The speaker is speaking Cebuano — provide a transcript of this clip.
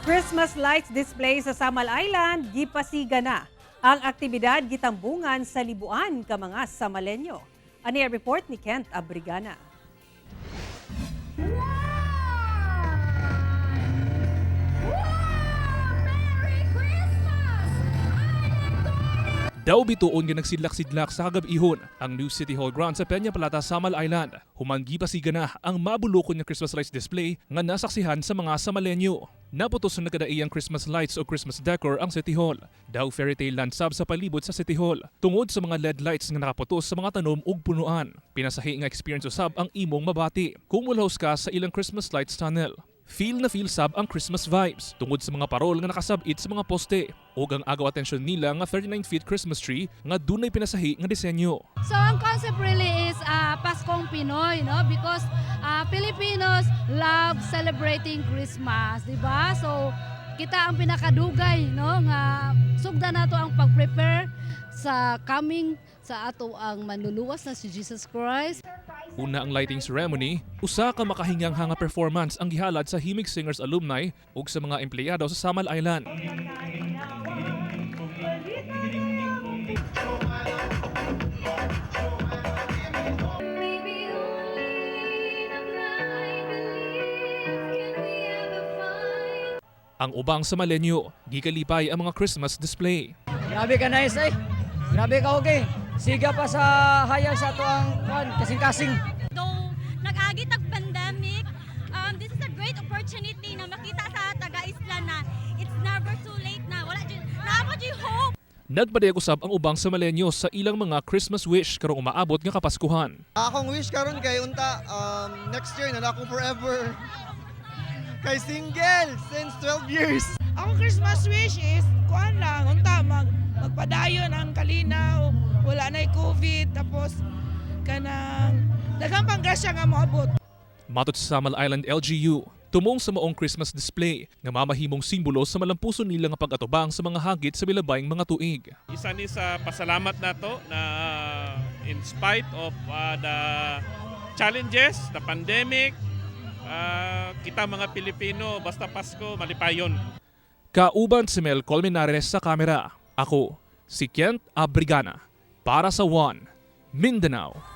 Christmas lights display sa Samal Island gipasiga na. Ang aktibidad gitambungan sa libuan ka mga Samalenyo. Ani ang report ni Kent Abrigana. Daw bituon nga nagsidlak-sidlak sa kagabihon ang New City Hall ground sa Peña Plata, Samal Island. Human gipasiga na ang mabulokon nga Christmas lights display nga nasaksihan sa mga Samalenyo. Naputos sa nagkadaiyang Christmas lights o Christmas decor ang City Hall. Daw fairy tale land sab sa palibot sa City Hall tungod sa mga LED lights nga nakaputos sa mga tanom ug punuan. Pinasahi nga experience usab ang imong mabati kung mulahos ka sa ilang Christmas lights tunnel. Feel na feel sab ang Christmas vibes tungod sa mga parol nga nakasabit sa mga poste ug ang agaw atensyon nila nga 39 feet Christmas tree nga dunay pinasahi nga disenyo. So ang concept really is Paskong Pinoy, no? Because Filipinos love celebrating Christmas, di ba? So kita ang pinakadugay, no, nga sugda nato ang pag-prepare sa coming sa ato ang manluluwas na si Jesus Christ. Una ang lighting ceremony, usa ka makahingang hanga performance ang gihalad sa Himig Singers alumni ug sa mga empleyado sa Samal Island. Maybe only the blind believe. Can we ever find? Ang ubang Samalenyo, gikalipay ang mga Christmas display. Grabe ka nice eh. Grabe ka okay. Siga pa sa hayag sa ato ang kuan kasing-kasing. Though nag-agi tag pandemic, this is a great opportunity na makita sa taga-isla na it's never too late na wala jud naa mo jud hope. Nagpadayag usab ang ubang Samalenyo sa ilang mga Christmas wish karong umaabot nga Kapaskuhan. Akong wish karon kay unta next year na akong forever. Kay single since 12 years. Akong Christmas wish is kuan lang unta magpadayon ang kalinaw, wala na COVID, tapos kanang daghang panggrasya nga moabot. Matod sa Samal Island LGU, tumong sa maong Christmas display nga mamahimong simbolo sa malampuson nila nga pag-atubang sa mga hagit sa milabayng mga tuig. Isa ni sa pasalamat nato na in spite of the challenges, the pandemic, kita mga Pilipino basta Pasko malipayon. Kauban si Mel Colmenares sa kamera. Ako, si Kent Abrigana. Para sa One, Mindanao.